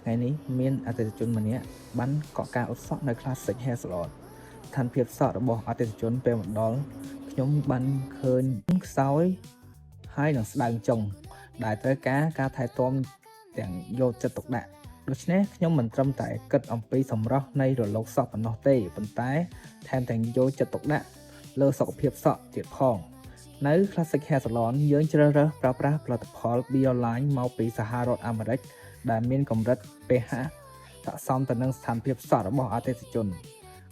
ថ្ងៃនេះមានអតិថិជនម្នាក់បានកក់ការអ៊ុតសក់នៅ Classic Hair Salon ស្ថានភាពសក់របស់អតិថិជនពេលមកដល់ខ្ញុំបានឃើញខ្សោយហើយនឹងស្ដើងចុងដែលត្រូវការការថែទាំទាំងយកចិត្តទុកដាក់ដូច្នេះខ្ញុំមិនត្រឹមតែគិតអំពីសម្រស់នៃរលកសក់ប៉ុណ្ណោះទេប៉ុន្តែថែមទាំងយកចិត្តទុកដាក់លើសុខភាពសក់ទៀតផង នៅ Classic Hair Salon យើងជ្រើសរើសប្រើប្រាស់ផលិតផល Bioline មកពីសហរដ្ឋអាមេរិកដែលមានកម្រិត pH ស័ក្តិសមទៅនឹងស្ថានភាពសក់របស់អតិថិជន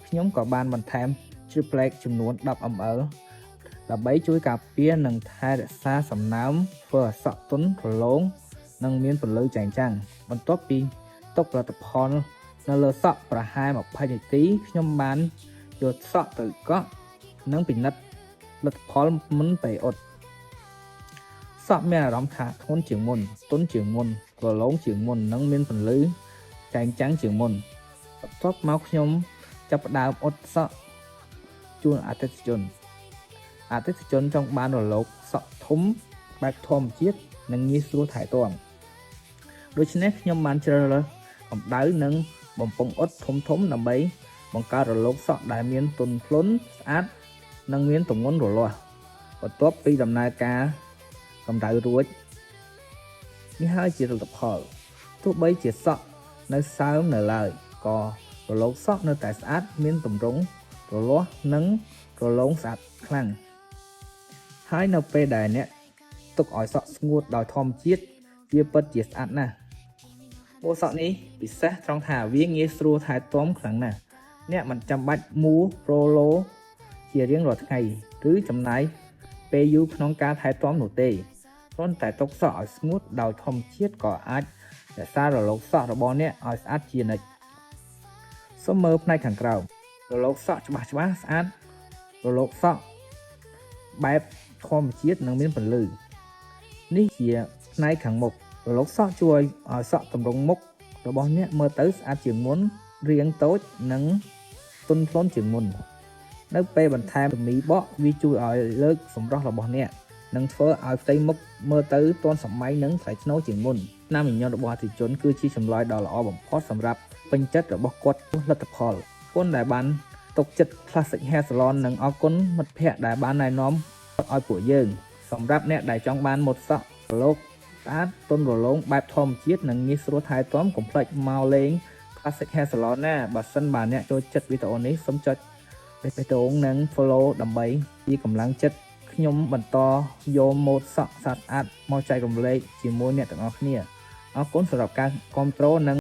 ខ្ញុំក៏បានបន្ថែម Triplex ចំនួន10 ml ដើម្បីជួយការពារនិងថែរក្សាសំណើមធ្វើឲ្យសក់ទន់រលោងនិងមានពន្លឺចែងចាំងបន្ទាប់ពីទុកផលិតផលនៅលើសក់ប្រហែល20នាទីខ្ញុំបានយកសក់ទៅកក់និងពិនិត្យលទ្ធផលមុនពេលអ៊ុតសក់មានអារម្មណ៍ថាធ្ងន់ជាងមុនទន់ជាងមុនរលោងជាងមុននិងមានពន្លឺចែងចាំងជាងមុនបន្ទាប់មកខ្ញុំចាប់ផ្ដើមអ៊ុតសក់ជូនអតិថិជន អតិថិជនចង់បានរលកសក់ធំបែបធម្មជាតិនិងងាយស្រួលថែទាំដូច្នេះខ្ញុំបានជ្រើសរើសកម្ដៅនិងបំពង់អ៊ុតធំៗដើម្បីបង្កើតរលកសក់ដែលមានទន់ភ្លន់ស្អាតនិងមានទម្ងន់រលាស់បន្ទាប់ពីដំណើរការកម្ដៅរួចនេះហើយជាលទ្ធផលទោះបីជាសក់នៅសើមនៅឡើយក៏រលកសក់នៅតែស្អាតមានទម្រង់រលាស់និងរលោងស្អាតខ្លាំង ហើយនៅពេលដែលអ្នកទុកឲ្យសក់ស្ងួតដោយធម្មជាតិវាពិតជាស្អាតណាស់ម៉ូតសក់នេះពិសេសត្រង់ថាវាងាយស្រួលថែទាំខ្លាំងណាស់អ្នកមិនចាំបាច់មូរ៉ូឡូជារៀងរាល់ថ្ងៃឬចំណាយពេលយូរក្នុងការថែទាំនោះទេគ្រាន់តែទុកសក់ឲ្យស្ងួតដោយធម្មជាតិក៏អាចរក្សារលកសក់របស់អ្នកឲ្យស្អាតជានិច្ចសូមមើលផ្នែកខាងក្រោមរលកសក់ច្បាស់ច្បាស់ស្អាតរលកសក់ បែបធម្មជាតិនិងមានពន្លឺនេះជាផ្នែកខាងមុខរលកសក់ជួយឲ្យសក់ទម្រង់មុខរបស់អ្នកមើលទៅស្អាតជាងមុនរាងតូចនិងទន់ភ្លន់ជាងមុន នៅពេលបន្ថែមមីបកវាជួយឲ្យលើកសម្រស់របស់អ្នកនិងធ្វើឲ្យផ្ទៃមុខមើលទៅទាន់សម័យនិងថ្លៃថ្នូរជាងមុនស្នាមញញឹមរបស់អតិថិជនគឺជាចម្លើយដ៏ល្អបំផុតសម្រាប់ពេញចិត្តរបស់គាត់លទ្ធផលគុណដែលបានទុកចិត្ត Classic Hair Salon និងអរគុណមិត្តភ័ក្តិដែលបានណែនាំឲ្យពួកយើង សម្រាប់អ្នកដែលចង់បានម៉ូតសក់រលកស្អាតទន់រលោងបែបធម្មជាតិនិងងាយស្រួលថែទាំកុំភ្លេចមកលេង Classic Hair Salon ណាបើសិនបើអ្នកចូលចិត្តវីដេអូនេះសូមចុចបេះដូងនិង follow ដើម្បីជាកម្លាំងចិត្តខ្ញុំបន្តយកម៉ូតសក់ស្អាតៗមកចែករំលែកជាមួយអ្នកទាំងអស់គ្នាអរគុណសម្រាប់ការគាំទ្រនិង